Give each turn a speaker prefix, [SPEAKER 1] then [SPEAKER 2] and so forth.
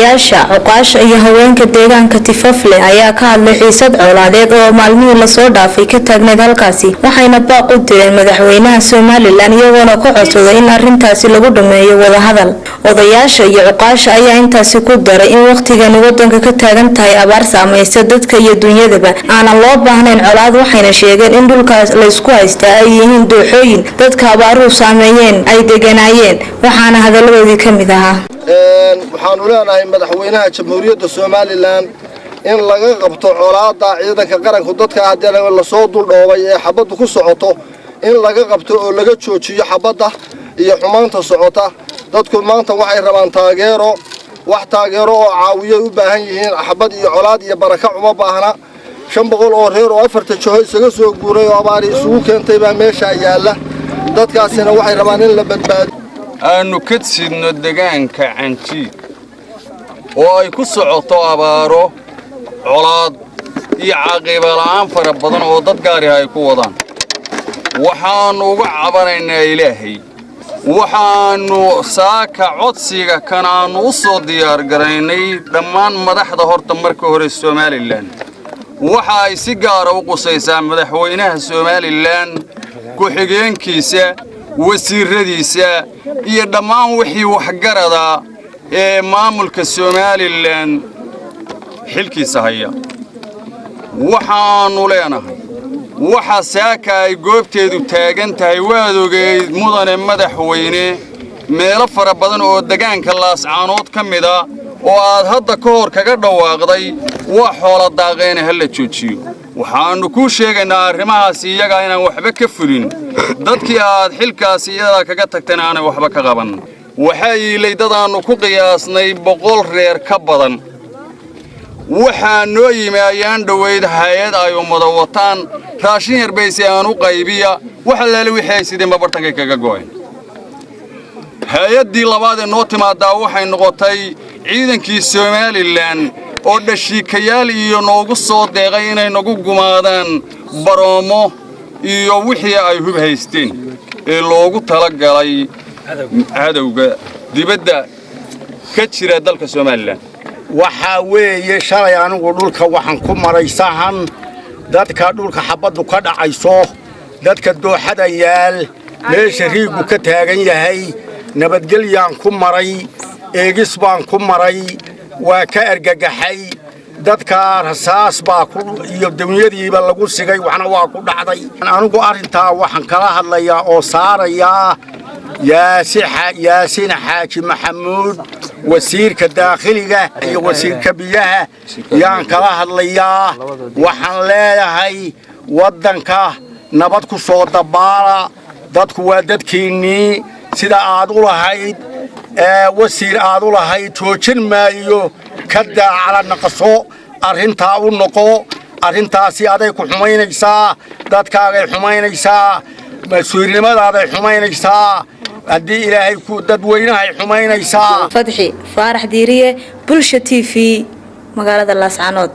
[SPEAKER 1] Odayaasha, cuqaasha iyo haweenka deegaanka Tifafle ayaa ka hadlay xiisad colaadeed oo maalmihii lasoo dhaafay ka taagneyd halkaasi, waxayna baaq u direen madaxweynaha Somaliland, iyagoona ka codsaday in arintaasi lagu dhameeyo wadahadal. Odayaasha iyo cuqaasha ayaa intaasi ku daray in wakhtigani wadanka ka taagan tahay abaar saamaysa dadka iyo dunyadaba, aanan loo baahnayn colaad. Waxayna sheegeen in dhulkaas laysku haystaa ay yihiin dooxooyin dadka abaaruhu saameeyeen ay deganaayeen, waxaana hadaladoodii ka mid ahaa:
[SPEAKER 2] Waxaanu leenahay madaxweynaha Jamhuuriyadda Somaliland in laga qabto colaadda ciidanka qaranku dadka haddii lasoo duldhoobay ee xabaddu ku socoto, in laga qabto oo laga joojiyo xabadda iyo xumaanta socota. Dadku maanta waxay rabaan taageero, wax taageero oo caawiyay u baahan yihiin. Xabad iyo colaad iyo barakac uma baahna. 500 oo reer oo afarta jaho isaga soo guuray oo abaari isugu keentay baa meeshaa yaalla. Dadkaasina waxay rabaan in la badbaado.
[SPEAKER 3] Aannu ka sidno degaanka Canjiid oo ay ku socoto abaaro, colaad iyo caaqibala'aan fara badan oo dad gaariha ay ku wadaan. Waxaannu uga cabanaynaa Ilaahay. Waxaannu saaka codsiga kan aannu u soo diyaargaraynay dhammaan madaxda. Horta marka hore Somaliland waxa ay si gaara u qusaysaa madaxweynaha Somaliland, ku-xigeenkiisa, wasiirradiisa iyo dhammaan wixii waxgarada ee maamulka Somaliland xilkiisa haya. Waxaannu leenahay, waxa saaka ay goobteedu taagan tahay, waad ogeyd, mudane madaxweyne, meelo fara badan oo degaanka Laascaanood ka mida oo aad hadda ka hor kaga dhawaaqday waa xoola daaqeene ha la joojiyo. Waxaannu kuu sheegaynaa arrimahaasi iyagaa inaan waxba ka fulin, dadkii aad xilkaasi iyadaa kaga tagtayna aanay waxba ka qaban. Waxaa yiilay dadaannu ku qiyaasnay 100 reer ka badan. Waxaa noo yimi ayaan dhowayd hay-ad ay ummada wataan, raashin yarbaysi aan u qaybiya. Wax allaale wixii ay sideenba bartankay kaga go'een. Hay-addii labaad ee noo timaadaa waxay noqotay ciidankii Somaliland oo dhashiikayaal iyo noogu soo deeqay inay nagu gumaadaan baroomo iyo wixii ay hub haysteen ee loogu tala galay cadowga dibadda ka jira dalka Somaliland.
[SPEAKER 4] Waxaa weeye, shalay anigu dhulka waxaan ku maray sahan. Dadka dhulka xabbaddu ka dhacayso, dadka dooxada yaal, meesha riiggu ka taagan yahay, nabadgelyaan ku maray, eegis baan ku maray. Waa ka argagaxay. Dadka rasaas baa iyo dunyadiiba lagu sigay, waxna waa ku dhacday. Anigu arrintaa waxaan kala hadlayaa oo saarayaa Yaasiin Xaaji Maxamuud, wasiirka daakhiliga iyo wasiirka biyaha yaan kala hadlayaa. Waxaan leeyahay, waddanka nabad ku soo dabaala. Dadku waa dadkiinnii. Sida aad u lahayd, wasiir, aad u lahayd joojin maayo, ka daacala naqaso, arrintaa u noqo. Arrintaasi aday ku xumaynaysaa, dadkaagay xumaynaysaa, mas-uulnimadaadaay xumaynaysaa, haddii Ilaahay ku dadweynahay xumaynaysaa.
[SPEAKER 1] Fadxi Faarax Diiriye, Bulsha TV, magaalada Laascanood.